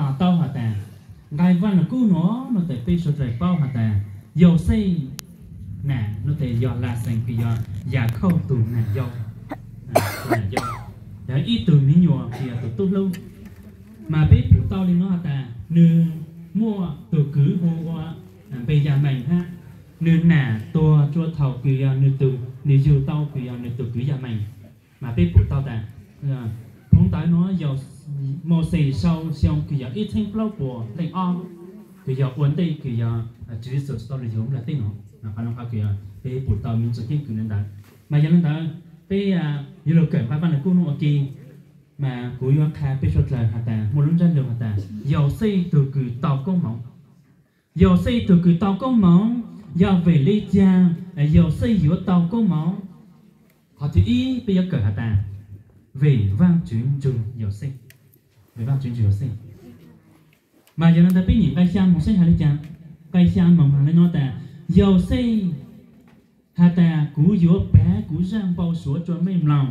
to taub has tas, nqai Vaj Lug Kub nuav no tes peb suav dlawg paub has tas Yauxej nam no tes yog Laxees kws yog Yakhauj tug nam yau, nam yau, yog ib tug miv nyuas kws yog tug tub hlub. Mas peb pum tau le nuav has tas nwg muaj tug kwv hu ua Npeyamees hab, nwg nam tuag rua thaus kws yog nwg tug, nwg yug tau kws yog nwg tug kwv Yamees. Mas peb pum tau tas, phoo ntawv nuav yog Mauxes sau xyoo kws yog ib txheeb plaub puas leej ob, kws yog ua ntej kws yog Tswv Yexus tau lug yug lawm tej nuav. Qhov nuav qhov kws peb pum tau me ntsis keeb kwm le ntawd. Mas yog le ntawd peb yuav lug kawm nqai Vaj Lug Kub nuav ua ke. Mas kuv yuav qha peb suav dlawg has tas muaj lub ntsab lug has tas Yauxej tug kws tau koob moov. Yauxej tug kws tau koob moov, yog vim le caag Yauxej yuav tau koob moov? Qhov thib ib peb yuav kawm has tas vim Vaajtswv nrug Yauxej, vim Vaajtswv nrug Yauxej. Mas yog le ntawd peb nyeem nqai xyaa moog saib has le caag. Nqai xyaa moog has le nuav tas, Yauxej has tas kuv yuav paav kuv zaaj npau suav rua mej mloog.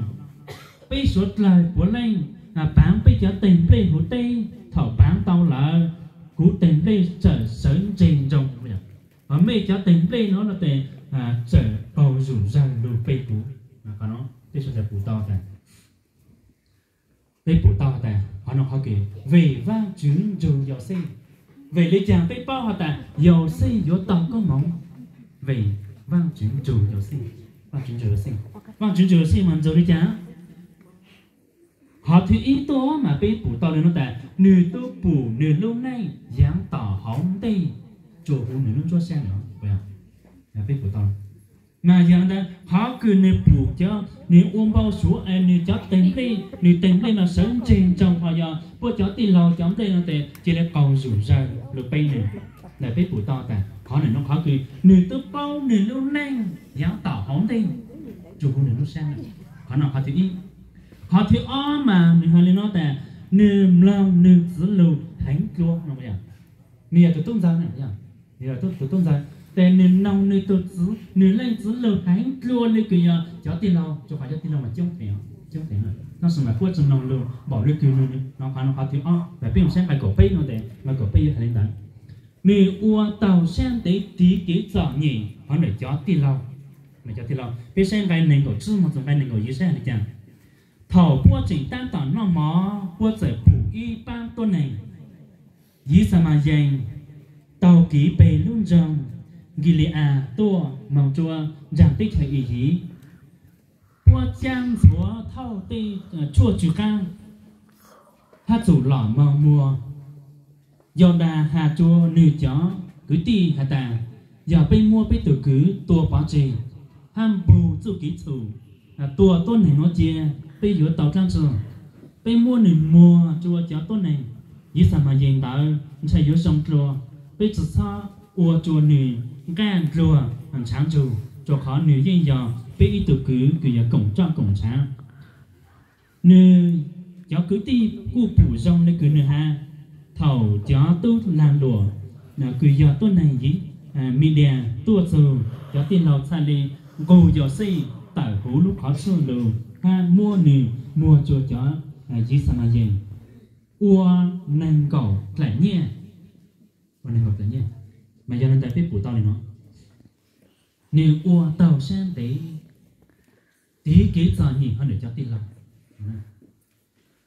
Peb suav dlawg puav leej paav peb cov teg nplej huv teb, thaum paav tau lawm, kuv teg nplej txawm sawv ntseg nroo, hos mej cov teg nplej nuav no tes txawm qaug zug zawg lug pe kuv. Peb suav dlawg pum tau tas, peb pum tau tas qhov nuav qhov kws vim Vaajtswv nrug Yauxej. Vim le caag peb paub has tas Yauxej yuav tau koob moov? Vim Vaajtswv nrug Yauxej. Vaajtswv nrug Yauxej, Vaajtswv nrug Yauxej mas nrug le caag? Qhov thib ib tuaj mas peb pum tau le nuav tas nwg tub pum nwg lub neej yaav tom hauv ntej tsuas huv nwg lub nruab sab lawm. Peb pum tau, mas yog le ntawd qhov kws nwg pum cov, nwg ua npau suav es nwg cov teg nplej, nwg teg nplej mas sawv ntseg nroo hos yog puab cov tij laug cov nplej no tes cia le qaug zug zawg lug pe nwg. Ntawm peb pum tau tas qhov nuav qhov kws nwg tub paub nwg lub neej yaav tom hauv ntej tsuas huv nwg lub sab lawm. Qhov nuav qhov thib ib. Qhov thib ob mas nwg has le nuav tas nwg mloog nwg txiv lug heev dlua no. Nwg yog tug tub ntxawg, nwg yog tug tub ntxawg tes nwg noog nwg tug txiv, nwg leej txiv lug heev dlua le kws yog cov tij laug, rua qhov cov tij laug mas coob heev, coob heev, tab sis mas puab tsi noog lug npaum le kws nwg no. Qhov nuav qhov thib ob, peb moog saib nqai kaum peb no tes nqai kaum peb yuav has le ntawd. Nwg ua taug sab ntev tiv kev txom nyem hov ntawm cov tij laug. Cov tij laug, peb saib nqai neeg nkaum tsib moog txug nqai neeg nkaum yim saib has le caag. Thaum puab tseem taab tom noj mov, puab txawm pum ib paab tuab neeg Yixalayees taug kev pe lub nroog Nkile-as tuaj moog rua nraag teb chaws Iziv. Puab caab ntxhuav thauj tej tshuaj tsw qaab hab txum lom moog muag. Yaudas has rua nwg cov kwv tij has tas, yog peb muab peb tug kwv tua pov tseg hab npug txuj kev txhum, tua tuab neeg nuav cia, peb yuav tau dlaab tsi? Peb muab nwg muag rua cov tuab neeg Yixalayees ntawd ntshai yuav zoo dlua. Peb tsi txhob ua rua nwg nqaj dlua ntshaav ntsug, rua qhov nwg yeej yog peb ib tug kwv kws yog koom roj koom ntshaav. Nwg cov kwv tij kuj pum zoo le kws nwg has. Thaum cov tub laag luam kws yog tuab neeg Midias tuaj txug, cov tij laug txhaj le nqug Yauxej tawm huv lub qhov tshuaj lug hab muab nwg muag rua cov Yixalayees ua neeg nkaum dlaim nyiaj. Ua neeg nkaum dlaim nyiaj. Mas yog le ntawd peb pum tau le nuav, nwg ua taug sab ntev tiv kev txom nyem hov ntawm cov tij laug.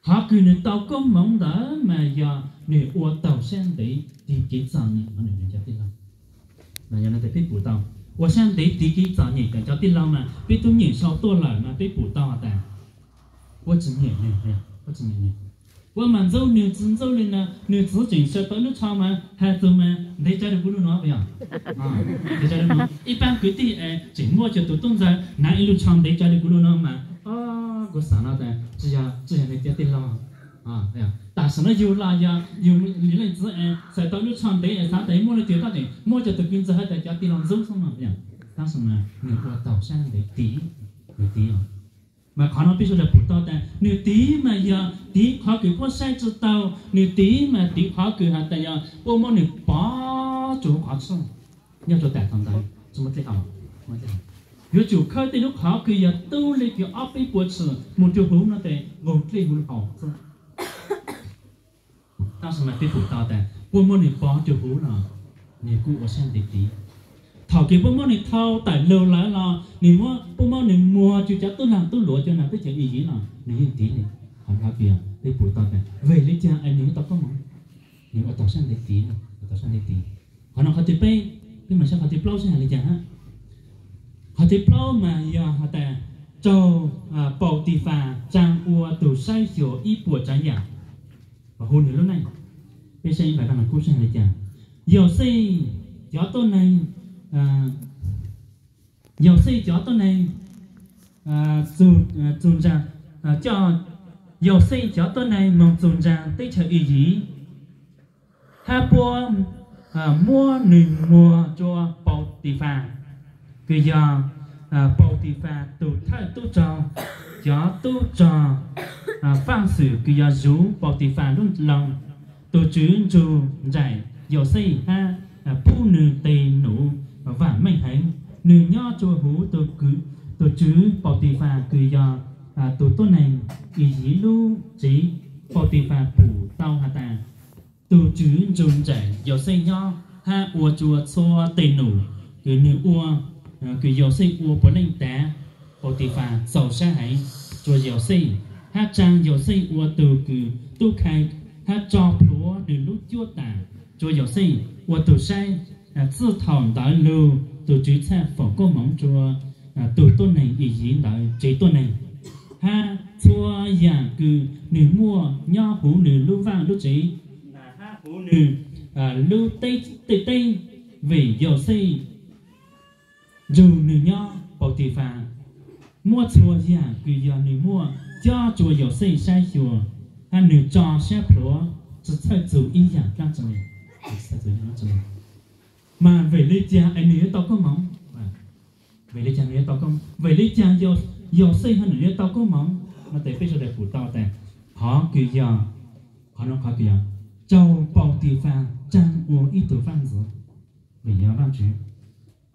Qhov kws nwg tau koob moov ntawd mas yog nwg ua taug sab ntev tiv kev txom nyem hov ntawm cov tij laug. Mas yog le ntawd peb pum tau, ua sab ntev tiv kev txom nyem ntawm cov tij laug mas peb tub nyeem sau tuaj lawm mas peb pum tau has tas puab tsi nyiam nwg, puab tsi nyiam nwg. Puab mas ntxub nwg tsi ntxub le nuav, nwg txiv tseem sau tau lub tsho mas has txug mas ntev tsawv le kuv lub nuav, yog ntev tsawv le nuav. Ib paab kwv tij es tseem muaj cov tug tub ntxawg hnav ib lub tsho ntev tsawv le kuv lub nuav mas kuv xaav no tas tsi yog nwg cov tij laug. Tam sim no yug los yog yug leej txiv es xaws tau lub tsho ntev es xaav tas muaj leej twg tseem muaj cov tug kwv ntxawg has tas cov tij laug ntxub xwb no. Tab sis mas nwg ua taug sab ntev tiv, nws tiv. Mas qhov no peb suav dlawg pum tau tas nws tiv mas yog tiv qhov kws puab saib tsi tau, nws tiv mas tiv qhov kws has tas yog puab muab nws pov rua huv qhov txuj, nyob rua tam thaum ntawd tsi muaj dlej haus. Yuav tsum khawb tej lub qhov kws yog tub le kws ob peb puas tshwm moog rua huv no tes nqug dlej huv lub qhov txuj. Peb pum tau tas puab muab nws pov cuag huv los nws kuj ua sab ntev tiv. Thaum kws puab muab nws thau tawm lug lawm los nws muab, puab muab nws muag cuag cov tub nraag tub luav cuag nram teb chaws Iziv los nws yeej tiv li. Qhov no peb pum tau tas vim li cas es nws yuav tau koob moov, nws ua tau sab ntev tiv, ua tau sab ntev tiv. Qhov no qhov thib peb. Peb mus saib qhov thib plaub saib hais li cas hab. Qhov thib plaub mas yog has tas raug Pautifas tsaa ua tug saib xyuas ib puas tsaav yaam, hu nws lub neej. Peb saib ib npais kub saib hais li cas. Yauxej cov tuab neeg, Yauxej cov tuab neeg txug ntsaa, coj Yauxej cov tuab neeg moog txug ntsaa teb chaws Iziv, hab puab muab nws muag rua Pautifas, kws yog Pautifas tug thawj tub rog, cov tub rog faaj xwm kws yog zuv Pautifas lub loog. Tug Tswv nrug nraim Yauxej hab pub nws teg num vaam meej heev. Nws nyob rua huv tug Tswv Pautifas kws yog tug tuab neeg Iziv lub tsev. Pautifas pum tau has tas tug Tswv nrug nraim Yauxej nyob hab ua rua txhua teg num kws nws ua, kws Yauxej ua puav leej tav. Pautifas txaus sab heev rua Yauxej hab tsaa Yauxej ua tug kws tub khai hab tso plhuav nws lub cuab tam rua Yauxej ua tug saib. Txij thaum ntawd lug tug Tswv txhaj foom koob moov rua tug tuab neeg Iziv ntawd tsev tuab neeg, hab txhua yaam kws nws muaj nyob huv nws lub vaaj lub tsev, hab huv nws lub teb, tej teb, vim Yauxej nrug nws nyob. Pautifas muab txhua yaam kws yog nws muaj cob rua Yauxej saib xyuas, hab nws tso sab plhuav tsi txhawj txug ib yaam dlaab tsi le. Mas vim li cas es nws yuav tau koob moov? Vim li cas nws yuav tau koob, vim li cas Yauxej ho nws yuav tau koob moov no? Tes peb sawv daws pum tau tas qhov kws yog, qhov no qhov kws yog raug Pautifas tsaa ua ib tug vaaj ntxwv. Vim yog Vaajtswv,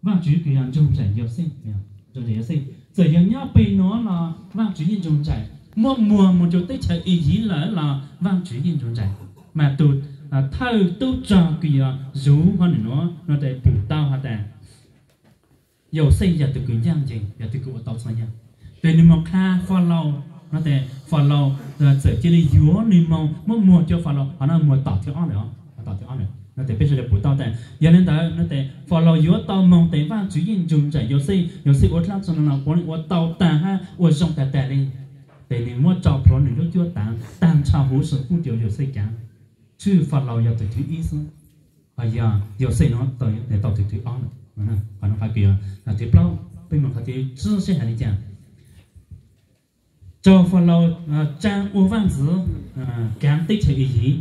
Vaajtswv kws yog nrug nraim Yauxej, nrug nraim Yauxej. Txawm yog nyob peg nuav los Vaajtswv yeej nrug nraim, muab muag moog rua teb chaws Iziv lawm los Vaajtswv yeej nrug nraim. Mas tug thawj tub rog kws yog zuv ho nws nuav no tes pum tau has tas Yauxej yog tug kws ncaaj nceeg, yog tug kws ua tau txhua yaam. Tes nws moog qha Falaus no tes Falaus txawm cia li yuav nws moog, muab muag rua Falaus. Qhov no muag tom thib ob lawm, tom thib ob lawm no tes peb sawv daws pum tau tas yog le ntawd no tes Falaus yuav tau moog tes Vaajtswv yeej nrug nraim Yauxej. Yauxej ua dlaab tsi no los puav leej ua tau taag hab ua zoo taag taag le. Tes nws muab tso plhuav nws lub cuab tam taag nrho huv si pub rua Yauxej kaav, tshwj Falaus yog tug thib ib xwb, ho yog Yauxej no tau tug thib ob lawm. Qhov no qhov kws yog thib plaub. Peb moog qhov thib tsib saib hais li cas. Raug Falaus tsaa ua vaaj ntxwv kaav teb chaws Iziv.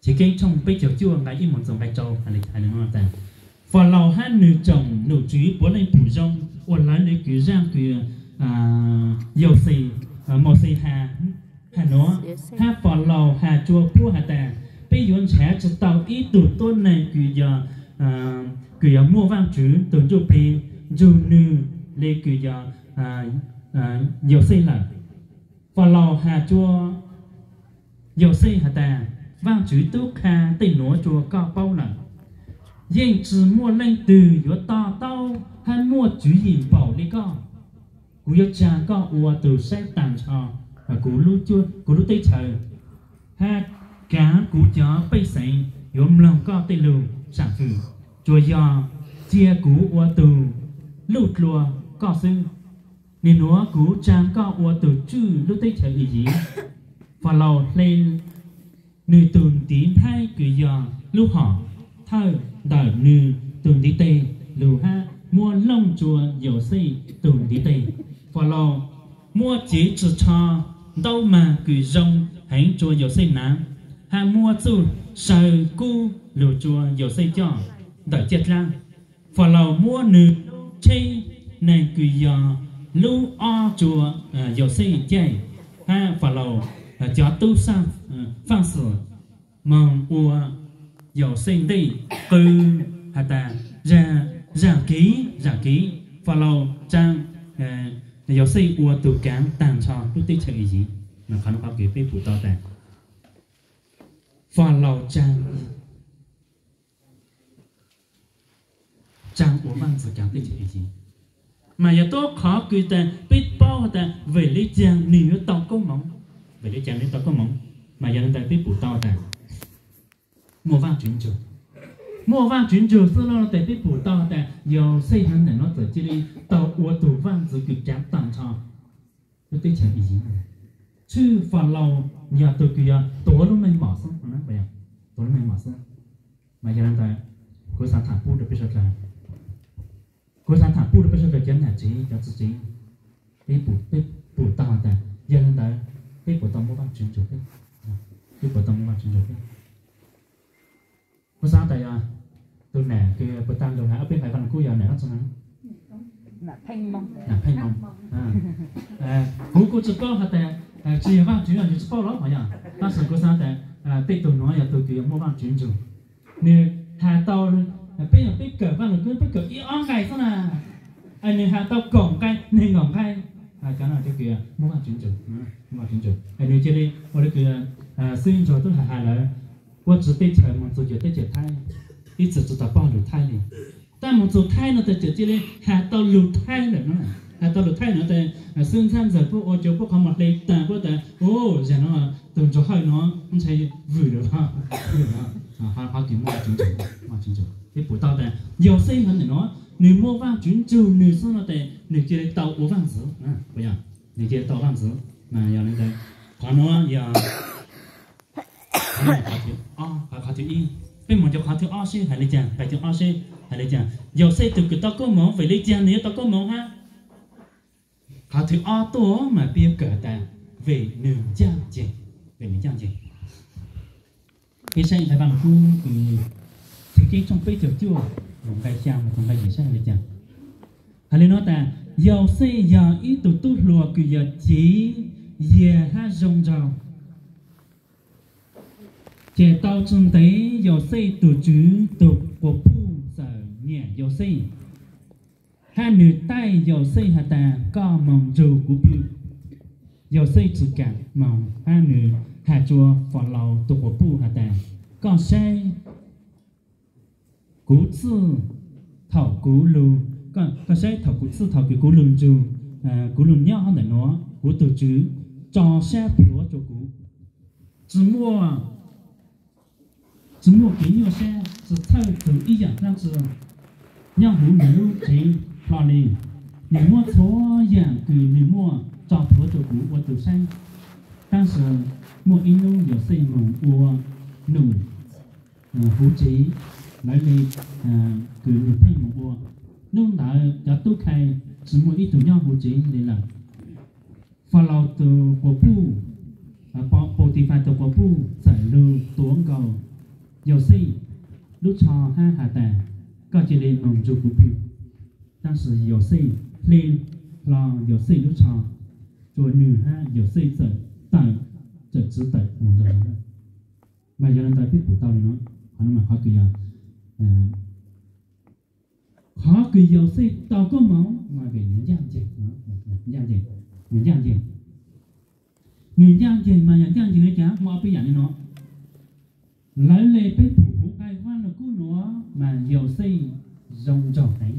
Chiv Keeb tshooj peb caug cuaj nqai ib moog txug nqai rau hais li no tas Falaus hab nws tsoom nom tswv puav leej pum zoo ua lawv le kws zaaj kws Yauxej, Mauxes has nuav, hab Falaus has rua puab has tas peb yuav nrhav tsi tau ib tug tuab neeg kws yog, kws yog muaj Vaajtswv tug Ntuj Plig nrug nwg le kws yog Yauxej lawm. Falaus has rua Yauxej has tas Vaajtswv tub qha tej nuav rua koj paub lawm. Yeej tsi muaj leej twg yuav to taub hab muaj tswv yim npaum le koj. Kuv yuav tsaa koj ua tug saib taag nrho kuv lub teb chaws, hab kaav kuv cov pej xeem yuav mloog koj tej lug saam fwm. Tsuas yog cia kuv ua tug luj dlua koj xwb. Nim nuav kuv tsaa koj ua tug tswj lub teb chaws Iziv. Falaus hle nwg tug ntiv nplhaib kws yog lub hom thawj ntawm nwg tug ntiv teg lug hab muab looj rua Yauxej tug ntiv teg. Falaus muab cev ris tsho ntaub mag kws zoo heev rua Yauxej naav, hab muab txuj saw kub lug rua Yauxej coj ntawm ciaj dlaab. Falaus muab nwg tsheb neeg kws yog lub ob rua Yauxej caij, hab Falaus cov tub faaj xwm moog ua Yauxej ntej qw has tas, Zaam kev, zaam kev! Falaus tsaa Yauxej ua tug kaav taag nrho lub teb chaws Iziv. Qhov no qhov kws peb pum tau tas Fas Laus tsaa, tsaa ua vaaj ntxwv kaav teb chaws Iziv. Mas yog tuab qhov kws tas peb paub has tas vim le caag nwg yuav tau koob moov, vim le caag nwg yuav tau koob moov, mas yog le ntawd peb pum tau tas muaj Vaajtswv ntsug. Muaj Vaajtswv ntsug xwb no tes peb pum tau tas Yauxej hov ntawm no txawm cia li tau ua tug vaaj ntxwv kws kaav tag nrho lub teb chaws Iziv. Tshwj Fas Laus yog tug kws yog tuav lub meej mom xwb, tuav lub meej mom xwb. Mas yog le ntawd kuv xaav tham pub rau peb sawv daws, kuv xaav tham pub rau peb sawv daws cov nam tsev cov txiv tsev, peb pum, peb pum tau tas yog le ntawd peb puas tau muaj Vaajtswv ntsug, peb puas tau muaj Vaajtswv ntsug. Kuv xaav tas yog tus nam kws puag ta lug has ob peb nqai Vaaj Lug Kub yog nam dlaab tsi na? Nam Pheej Moo. Kuv kuj tsi paub has tas tsi yog Vaajtswv los yug tsi paub los mas yog, tab sis kuv xaav tas tej tug nuav yog tug kws yog muaj Vaajtswv ntsug. Nwg has tau, peb yog peb kawm Vaaj Lug Kub peb kawm ib ob nqai xwb na, nwg has tau kaum nqai neeg nkaum nqai, cov no cov kws muaj Vaajtswv ntsug, muaj Vaajtswv ntsug. Nwg cia li ua le kws xib ntsuag tub has has lawm, puab tsi teb chaws moog txug cov teb chaws Thaib, ib txwm tsi tau paub lug Thaib le. Tab moog txug Thaib no tas txawm cia li has tau lug Thaib lawm no, has tau lug Thaib no tas xwb ntxhab ntxawg puab ua cuag puab qhov muag hle taag puab tas, u, zag no tug ntsuag hawj no ntshai vwm lawm. Qhov kws muaj Vaajtswv ntsug, peb pum tau tas Yauxej hov ntawm no nwg muaj Vaajtswv ntsug nwg xwb no tes nwg cia li tau ua vaaj ntxwv, nwg cia li tau vaaj ntxwv. Mas yog le ntawd qhov nuav yog qhov thib ib. Peb moog cov qhov thib ob seb has le caag, nqai thib ob seb has le caag. Yauxej tug kws tau koob moov vim le caag nwg yuav tau koob moov hab? Qhov thib ob tuaj mas peb yuav kawm tas vim nwg ncaaj nceeg, vim nwg ncaaj nceeg. Peb saib nqai Vaaj Lug Kub kws Txhiv Keeb tshooj peb caug cuaj, nqai xyaa mus txug nqai yim saib has le caag. Has le nuav tas Yauxej yog ib tug tub hluas kws yog cev yiag hab zoo nraug. Ces tau tsi ntev Yauxej tug tswv tug quas puj txawm nyiam Yauxej, hab nwg taij Yauxej has tas koj moog nrug kuv pw. Yauxej tsi kaam moog hab nwg has rua Fas Laus tug quas puj has tas koj saib kuv txij thaum kuv lug, koj saib thaum kuv txij thaum kws kuv lug nrug, kuv lug nyob hov ntawm nuav, kuv tug tswv tso sab plhuav rua kuv, tsi muaj, tsi muaj kev nyuaj sab, tsi txhawj txug ib yaam dlaab tsi nyob huv nwg lub tsev hlo le. Nwg muab txhua yaam kws nwg muaj tso plhuav rua kuv ua tug saib. Tab sis muaj ib nub Yauxej moog ua num huv tsev, lawv le kws nwg pheej moog ua. Nub ntawd cov tub khai tsi muaj ib tug nyob huv tsev le lawm. Fas Laus tug quas puj, Pautifas tug quas puj txawm lug tuav nkaus Yauxej lub tsho hab has tas koj cia le moog nrug kuv pw. Tab sis Yauxej hle hlo Yauxej lub tsho rua nwg hab Yauxej txawm tawm, txawm tsiv tawm moog nrug. Mas yog le ntawd peb pum tau le nuav, qhov nuav mas qhov kws yog qhov kws Yauxej tau koob moov mas vim nwg ncaaj nceeg, ncaaj nceeg, nwg ncaaj nceeg. Nwg ncaaj nceeg mas yog ncaaj nceeg le caag? Muaj ob peb yaam le nuav. Lawv le peb pum huv nqai Vaaj Lug Kub nuav mas Yauxej zoo nraug heev.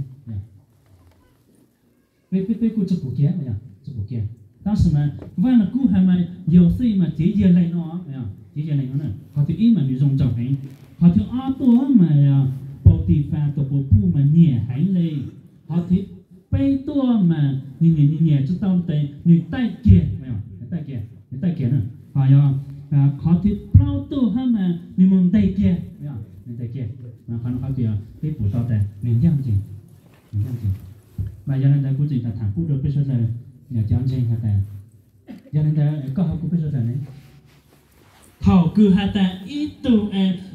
Peb, peb kuj tsi pum kiag, tsi pum kiag. Tab sis mas Vaaj Lug Kub has mas Yauxej mas cev yiag leeg no, cev yiag leeg no. Qhov thib ib mas nwg zoo nraug heev. Qhov thib ob tuaj mas Pautifas tug quas puj mas nyiam heev le. Qhov thib peb tuaj mas nwg nyiam, nyiam tsi tau tes nwg taij kiag, taij kiag, nwg taij kiag na. Ho yog qhov thib plaub tuaj hab mas nwg moog nteg kiag, nwg nteg kiag. Qhov no qhov kws peb pum tau tas nwg ncaaj nceeg, ncaaj nceeg. Mas yog le ntawd kuv tseem tham pub rua peb sawv daws cov ntseeg has tas, yog le ntawd koj ho kuv peb sawv daws ne, thaum kws has tas ib tug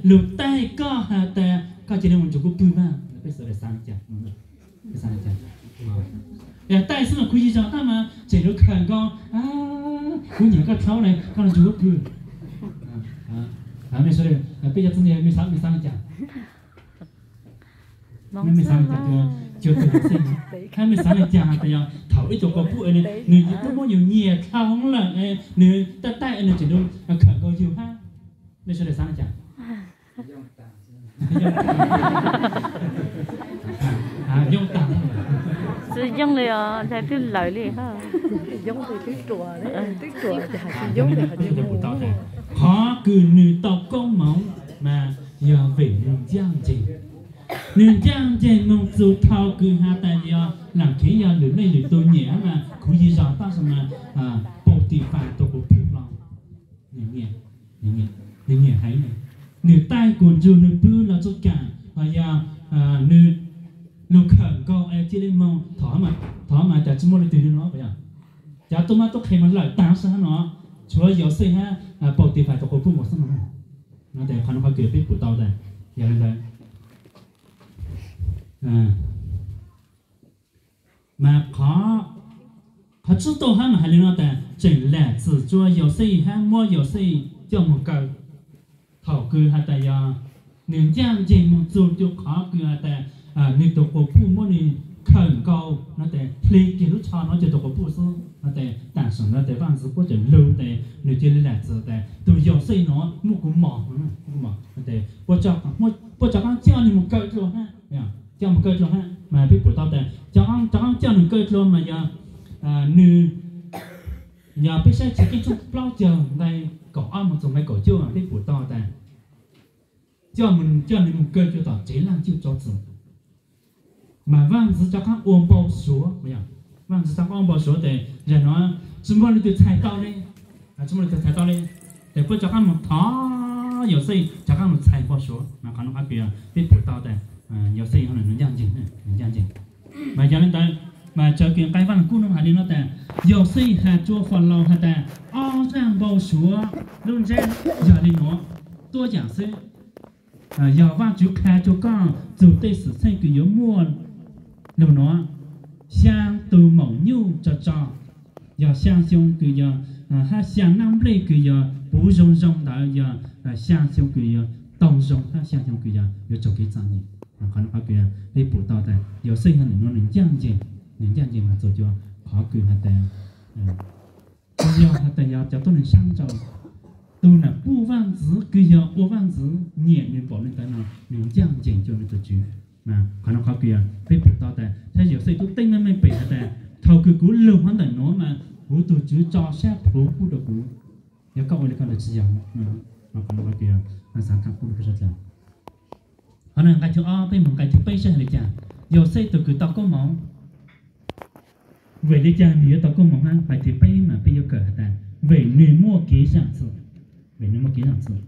lug taij koj has tas koj cia le moog nrug kuv pw mas peb sawv daws xaav le caag? Peb xaav le caag? Yog taij xwb mas kuv yig zog tab mas tseem lug khawm nkaus, kuv nyiam koj dlhau le, koj los nrug kuv pw. Mej sawv daws, peb cov txwj laug mej xaav, mej xaav le caag? Mej xaav le caag? Cuag tug Yauxej, mej xaav le caag has tas yog thaum ib tug quas puj nwg, nwg twb muab yug nyiam dlhau lawm, nwg taij taij nwg tseem lug khawm nkaus yug hab? Peb sawv daws xav li cas? Yooj tag. Xwb yooj li os, ntshai twb lawv li. Qhov kws nws tau koob moov mas yog vim nws ncaj ncees. Nws ncaj ncees moog txug thaum kws has tas yog lam kheev yog lwm leej lwm tug nyiam mas khuv yig zog tab sis mas Paus Tis Fais tus quas puj hlo, nws nyiam heev. Nws taij kuas ntsug nws pw los tsuj kam, ho yog nws lug khawm nkaus es cia li moog, thaum mas cas tsi muaj leej twg li no, cov tub mab tub qhe mas lawm taag xwb hab no, tshuav Yauxej hab Paus Tis Fais tus quas puj nkaus xwb no. No tes qhov no qhov kws peb pum tau tas yog li ntawd. Mas qhov tsib tauj hab mas has li no tas tseem lam txim tsua Yauxej hab muab Yauxej coj moog kaw. Thaum kws has tas yog nws ncaj ncees moog txug rua qhov kws has tas nws tus quas puj muab nws khawm nkaus no tes hle kiag lub tsho no rua tus quas puj xwb no tes tam sim no tes vaaj ntxwv puab tseem lug tes nws cia li lam txim tas tus Yauxej no muab kuv mos, puab rov qaab coj nws moog kaw dlua hab, coj moog kaw dlua hab mas peb pum tau tas rov qaab coj nws kaw dlua mas yog nws, yog peb saib Chiv Keeb tshooj plaub caug nqai kaum ob moog txug nqai kaum cuaj peb pum tau tas coj nws moog kaw dlua tom tsev laaj cuj tsau txim. Mas vaaj ntxwv rov qaab ua npau suav, vaaj ntxwv rov qaab ua npau suav tes zag no tsi muaj leej twg txhais tau le, tsi muaj leej twg txhais tau le, tes puab rov qaab moog thov Yauxej rov qaab moog txhais npau suav. Mas qhov no qhov kws peb pum tau tas Yauxej nws ncaj ncees, nws ncaj ncees. Mas yog li ntawd mas tsawv kws nqai Vaaj Lug Kub no has li no tas Yauxej has tsua Falaus has tas ob zaj npau suav lub ntsab yog li nuav tuab yaam xwb. Yog Vaajtswv qha tsua koj txug tej xwm txheej kws yuav muaj lug nuav, xyaa tug maum nyuj tso tso, yog xyaa xyoo kws yog, hab xyaa naj nplej kws yog puv zoo zoo ntawd yog xyaa xyoo kws yog tau zoo hab xyaa xyoo kws yog yuav tsaug kev txom nyem. Qhov no qhov kws peb pum tau tas Yauxej has ntawm nuav nws ncaj ncees, nws ncaj ncees mas txug cua qhov kws has tas yog has tas yog cov tuab neeg saab nrau, tug nam puj vaaj ntxwv kws yog ua vaaj ntxwv nyiam nws npaum le ntawd no nws ncaj ncees cua nws tug tswv. Qhov no qhov kws peb pum tau tas thab Yauxej tub teeb meej meej pem has tas thaum kws kuv lug hov ntawm nuav mas kuv tug tswv tso sab plhuav pub rua kuv. Yog koj ua le koj ntawd tsi yog? Qhov no peb moog nqai thib ob, peb moog nqai thib peb saib has li cas. Yauxej tug kws tau koob moov, vim li cas nwg yuav tau koob moov hab? Nqai thib peb mas peb yuav kawm has tas vim nwg muaj kev zaam txim, vim nwg muaj kev zaam txim.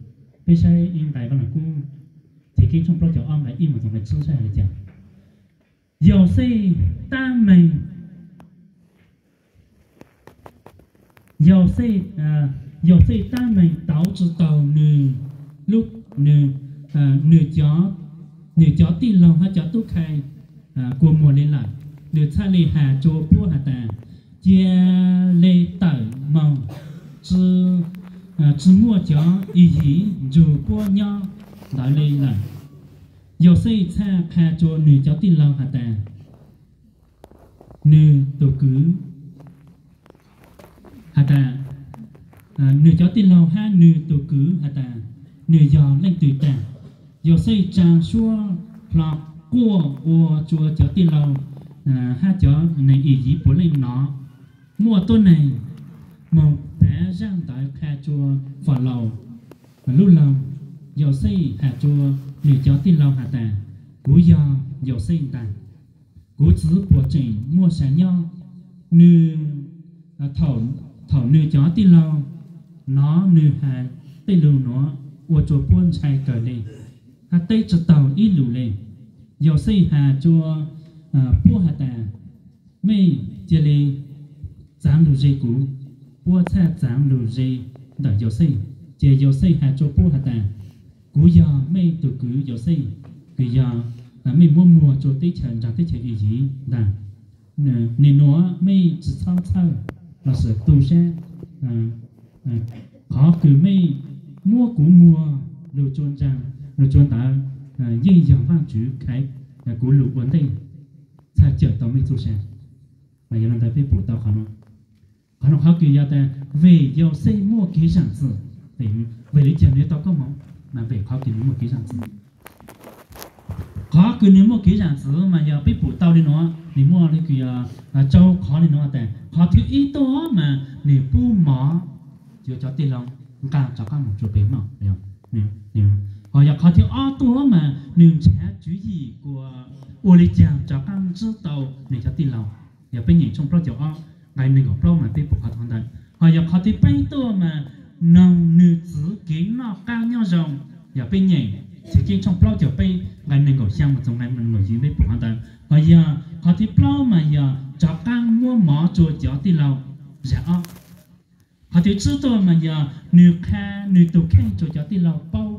Peb saib ib nqai Vaaj Lug Kub, Chiv Keeb tshooj plaub caug ob nqai ib moog txug nqai tsib saib has li cas. Yauxej tab meeg, Yauxej, Yauxej tab meeg tauv tsi taug nwg, nwg, nwg cov tij laug hab cov tub khai kua muag le lawm. Nwg txhaj le has tsua puab has tas cia le tawm moog, tsi muaj cov Iziv nrug puab nyob ntawd le lawm. Yauxej txhaj qha tsua nwg cov tij laug has tas nwg tug kwv, has tas nwg cov tij laug hab nwg tug kwv has tas nwg yog leej twg tag. Yauxej tsaa suab hlo quaj ua tsua cov tij laug hab cov neeg Iziv puav leej nov. Muaj tuab neeg moog pav zaaj ntawv qha tsua Falaus lub laug. Yauxej has tsua nwg cov tij laug has tas kuv yog Yauxej ntag, kuv txwv puas tseem muaj sa nyob? Nwg, thaum nwg cov tij laug nov nwg has tej lug nuav ua tsua puab ntshai kawg le, hab teb tsi taug ib lus le. Yauxej has tsua puab has tas mej cia le txaav lug ze kuv. Puab txhaj txaav lug ze ntawm Yauxej. Ces Yauxej has tsua puab has tas kuv yog mej tug kwv Yauxej, kws yog mej muab muag tsua teb chaws nraag teb chaws Iziv ntag. Nwg nuav mej tsi txhob txhawj los sis tu sab, qhov kws mej muab kuv muag lug tsua nraag lug tsua ntawd yeej yog Vaajtswv khaiv kuv lug ua ntej txhaj cawm tau mej txuj sa. Mas yog le ntawd peb pum tau qhov nuav. Qhov nuav qhov kws yog tas vim Yauxej muaj kev zaam txim, vim Vim li cas nws tau koob hmoov? Mas vim qhov kws nws muaj kev zam txim. Qhov kws nws muaj kev zam txim mas yog peb pum tau li no, nws muaj li kws yog rau qhov li no tas, qhov thib ib tuaj mas nws pub mov yuav cov tij laug nqa rov qab mus tsua pem noj. Ho yog qhov thib ob tuaj mas nws nrhav tswv yim kuas ua li cas rov qab ntsib tau nws cov tij laug. Yog peb nyeem tshooj plaub caug ob nqai nees nkaum plaub mas peb pum qhov tau ntawd. Ho yog qhov thib peb tuaj mas noog nws txwv kev noj qab nyob zoo. Yog peb nyeem Chiv Keeb tshooj plaub caug peb nqai nees nkaum xya mus txog nqai nees nkaum yim peb pum qhov ntawd. Ho yog qhov thib plaub mas yog rov qab muab mov tsua cov tij laug. Zam ob. Qhov thib tsib tuaj mas yog nws qha nws tus kheej rua cov tij laug paub,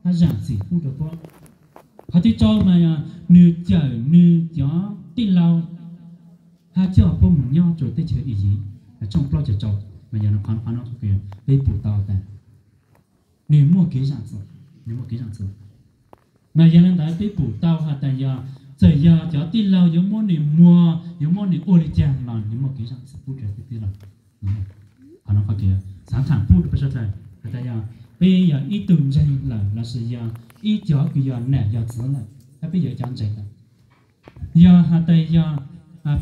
hab zam txim pub rua puab. Qhov thib rau mas yog nws cawm nws cov tij laug hab coj puab mus nyob rua teb chaws Iziv. Tshooj plaub caug rau mas yog qhov no peb pum tau tas nws muaj kev zam txim, nws muaj kev zam txim. Mas yog li ntawd peb pum tau has tas yog txawm yog cov tij laug yuav muab nws muag, yuav muab nws ua li cas los nws muaj kev zam txim pub rua tij laug. Qhov no qhov kev xav tham pub rua peb sawv daws has tas yog peb yog ib tug ntseeg lawm lossis yog ib cov kws yog nam yog txiv lawm, hab peb yog ib cov ntseeg lawm, yog has tas yog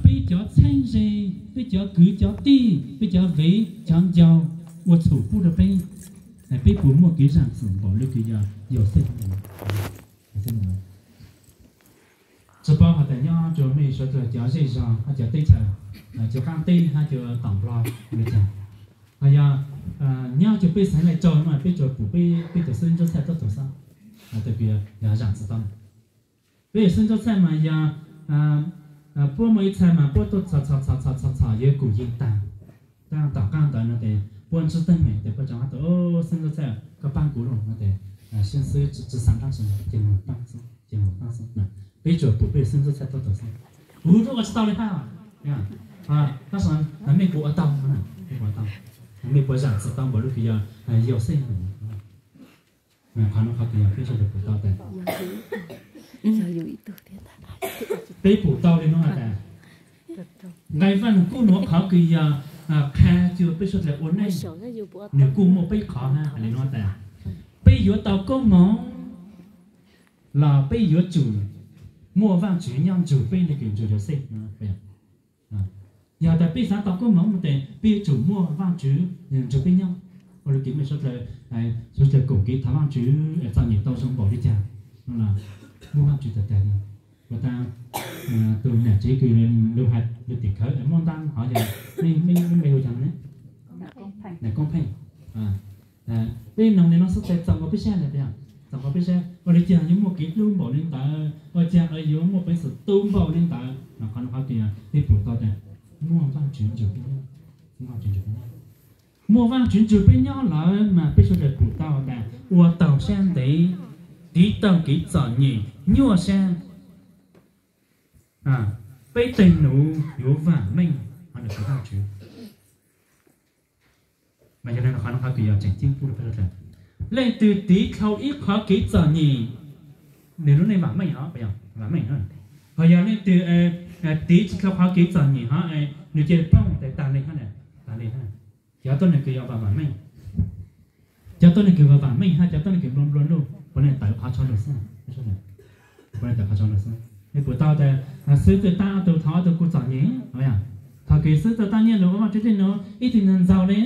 peb cov txheeb ze, peb cov kwv cov tij, peb cov viv cov ncaus ua txhum pub rua peb, peb puas muaj kev zam txim npaum le kws yog Yauxej? Tsi paub has tas nyob rua mej suav dlawg cov zej zog hab cov teb chaws, cov qaab teb hab cov tom Nplog le caag, ho yog nyob rua peb xeev Laij Tsau mas peb tsuas pum peb, peb tug xib hwb Ntsuab Txhaj tuab tug xwb, yog zam txim tau. Peb yog xib hwb Ntsuab Txhaj mas yog puab muaj ib txhaj mas puab tuaj txhom txhom txhom txhom txhom txhom yuav kuj yeej taag. Taag tom qaab ntawd no tes puab ntsib teeb meem tes puab tso hab tas, xib hwb Ntsuab Txhaj koj paab kuv lauj no tes, xib hwb tsi xaav dlaab tsi, ces mus paab xwb, ces mus paab xwb. Peb tsuas pum peb xib hwb Ntsuab Txhaj tuab tug xwb. Kuv ua tsi tau li hab, tab sis mej puas ua tau, mej puas zam txim tau npaum le kws yog Yauxej? Qhov no qhov kws yog peb sawv dlawg pum tau tas peb pum tau li no tas nqai Vaaj Lug Kub nuav qhov kws yog qha cuag peb sawv dlawg ua neej, nwg kuj muaj peb qhov hab hais li no tas peb yuav tau koob moov los peb yuav tsum muaj Vaajtswv nyob ntsug peb le kws ntsug Yauxej. Yog tas peb xaav tau koob moov tes peb yuav tsum muaj Vaajtswv ntsug peb nyob. Ua le kws mej sawv dlawg, sawv dlawg koom kev thov Vaajtswv txom nyem tau zoo npaum le caag no, muaj Vaajtswv tag tag li. Ua tas tug nam tsev kws lug hais lug tim khawv muaj ntaab hov yog, mej hu caag ne? Nam Koob Pheej. Peb noog li no xwb tes txaus nkaus peb sab le, txaus nkaus peb sab. Ua le caag yuav muaj kev hlub npaum le ntawd, ua caag yuav muaj peev xwm tu npaum le ntawd no? Qhov no qhov kws peb pum tau tas muaj Vaajtswv ntsug peb nyob, muaj Vaajtswv ntsug peb nyob lawm mas peb sawv dlawg pum tau tas ua taug sab ntev, tiv taug kev txom nyem, nyuaj sab, peb teeg nuv yuav vaam meej. Qhov no Vaajtswv mas yog le qhov no qhov kws yog tseem ceeb pub rua peb sawv dlawg. Leej twg tiv dhau ib qhov kev txom nyem, nws lub neej vaam meej, vaam meej. Ho yog leej twg tiv tsi dhau qhov kev txom nyem hov, nws cia li poob tes taag le, taag le. Cov tuab neeg kws yog vaam meej, cov tuab neeg kws vaam meej hab cov tuab neeg kws nplua nplua nuj puav leej tawm qhov tsho lug xwb, puav leej tawm qhov tsho lug xwb. Mej pum tau tas xwb txawj taab ob tug, thaus ob tug kuj txom nyem. Thaus kws xwb txawj taab nyiaj lug ua Vaajtswv dlej nuav ib tug neeg ntxaug le,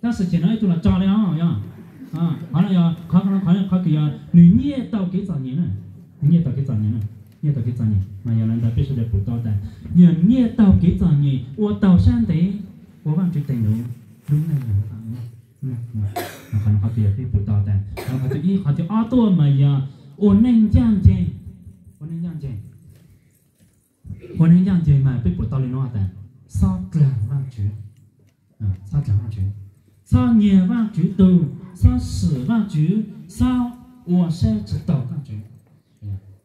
tab sis ces no ib tug los tso le os. Qhov no yog qhov, qhov kws yog nws nyiaj tau kev txom nyem na, nws nyiaj tau kev txom nyem na, nyiaj tau kev txom nyem. Mas yog le ntawd peb sawv dlawg pum tau tas yog nyiaj tau kev txom nyem ua taug sab ntev, ua Vaajtswv teeg nuv, lub neej yog qhov no qhov kws yog peb pum tau tas qhov thib ib. Qhov thib ob tuaj mas yog ua neej ncaj ncees, ua neej ncaj ncees. Ua neej ncaj ncees mas peb pum tau le nuav tas xob dlaag Vaajtswv, xob dlaag Vaajtswv, xob nyiag Vaajtswv tug, xob swm Vaajtswv, xob ua saib tsi taug Vaajtswv.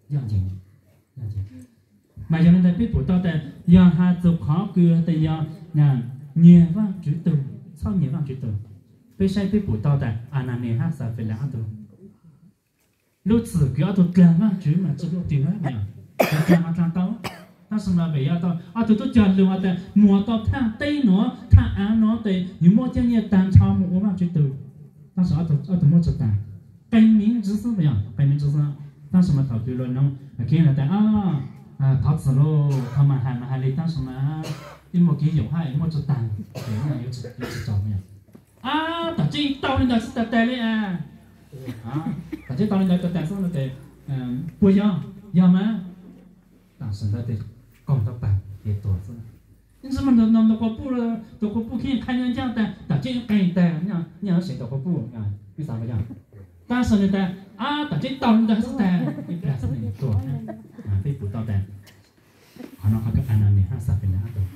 Ncaj ncees. Mas yog le ntawd peb pum tau tas yog has txug qhov kws tas yog nyiag Vaajtswv tug, xob nyiag Vaajtswv tug, peb saib peb pum tau tas Ananias hab Xafalas ob tug, lub txim kws ob tug dlaag Vaajtswv mas tsi dlaag twg, dlaag tau, tab sis mas vim yog ob tug tub cog lug has tas muag tau thaaj teb nuav thaaj aav nuav tes yuav muab cov nyiaj taag nrho moog ua Vaajtswv tug. tab sis ob tug muab tsuj tag, qee me ntsis xwb yog, qee me ntsis xwb. Tab sis mas thaum kws luag nug khiav tas, thov txim lauj, thov mas hais mas hais li tab sis mas ib muaj kev yaum hab muab tsuj tag, ces yuav tsis tau yog. Ab, tom tseeb tau li ntawd xwb tas tas li a. Tom tseeb tau li ntawd tas tas xwb no ces puas yog? Yog mas. Tam sim ntawd tes qaug tau pag ces tuag xwb. Ib ntsis mas tus quas puj, tus quas puj khib qha nyob ncaj tas tom tseeb qeeg tas, nyob sev tus quas puj, ib xav puas yog? Tab sis nws tas, ab, tom tseeb tau li ntawd xwb tas, ib plag xwb nws tuag. Peb pum tau tas qhov no qhov kws Ananias hab Xapilas hab tug,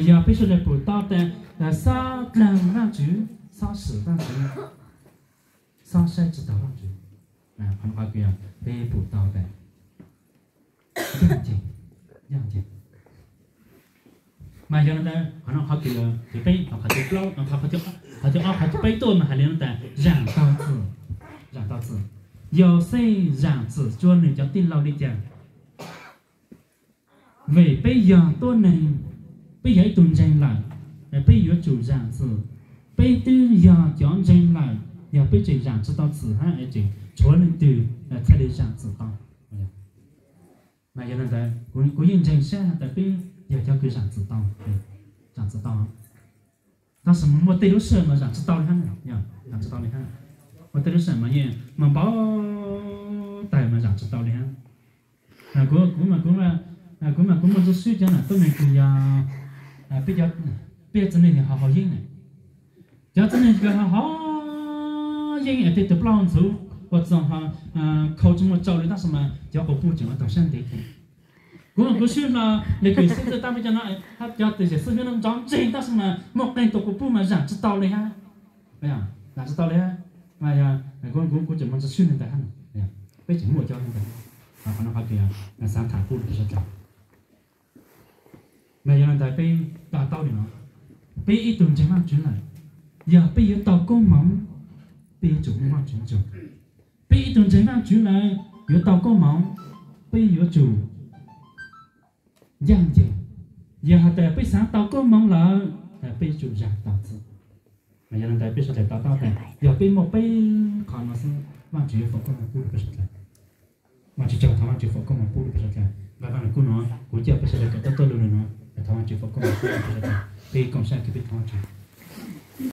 yog peb sawv daws pum tau tas xob dlaag Vaajtswv, xob swm Vaajtswv, xob saib tsi taug Vaajtswv. Qhov no qhov kws peb pum tau tas ncaj ncees, ncaj ncees. Mas yog li ntawd qhov no qhov kws peb, qhov thib plaub, qhov thib ob, qhov thib peb tuaj mas hais li no tas zaam tau txim, zaam tau txim. Yauxej zaam txim rua nws cov tij laug li cas? Vim peb yog tuab neeg, peb yog ib tug ntseeg lawm, peb yuav tsum zaam txim. Peb twb yog cov ntseeg lawm, yog peb tseem zaam tsi tau txim hab es tseem tshuav leej twg txhaj li zaam txim tau? Mas yog li ntawd kuv yeej ntseeg sab has tas peb yog cov kws zaam txim tau, zaam txim tau. Tab sis mas muaj tej lub sij hawm mas zaam tsi tau li hab, zaam tsi tau li hab. Muaj tej lub sij hawm mas yeej mas npau taws mas zaam tsi tau li hab. Kuv, kuv mas kuv, kuv mas kuv muaj ntsis swb cov nam tuab neeg kws yog peb, peb txiv neej yog haus yeeb na. Cov txiv neej kws haus yeeb es tej tug plaub ntxhuv ua txoog khau tsi muaj tsau li tab sis mas cov quas puj tseem ua taug sab ntev kawg. Kuv, kuv swb hlo le kws xib hwb tab peb cov no, cov tus yawm xib hwb no nrov ntseg tab sis mas muaj qee tus quas puj mas zaam tsi tau li hab. Zaam tsi tau li hab. Kuv, kuv tseem muaj ntsis swb li ntawd hab. Peb tseem muaj cov li ntawd. Qhov no qhov kws xav tham pub rau peb sawv daws. Mas yog li ntawd peb to taub li no, peb ib tug ntseeg Vaajtswv lawm, yog peb yuav tau koob moov, peb yuav tsum muaj Vaajtswv tsaug. Peb ib tug ntseeg Vaajtswv lawm yuav tau koob moov, peb yuav tsum ncaj ncees. Yog has tas peb xav tau koob moov lawm, peb yuav tsum zaam tau txim. Mas yog li ntawd peb sawv daws to taub tas yog peb muaj peb qhov no xwb Vaajtswv yuav foom koob moov pub rau peb sawv daws. Vaajtswv tsaug, thov Vaajtswv foom koob moov pub rau peb sawv daws. Nqe Vaaj Lug Kub nuav kuv coj peb sawv daws kawm tob tob lug lug nuav, thov Vaajtswv foom koob moov pub rau peb sawv daws. Peb koom sab kws peb thov Vaajtswv.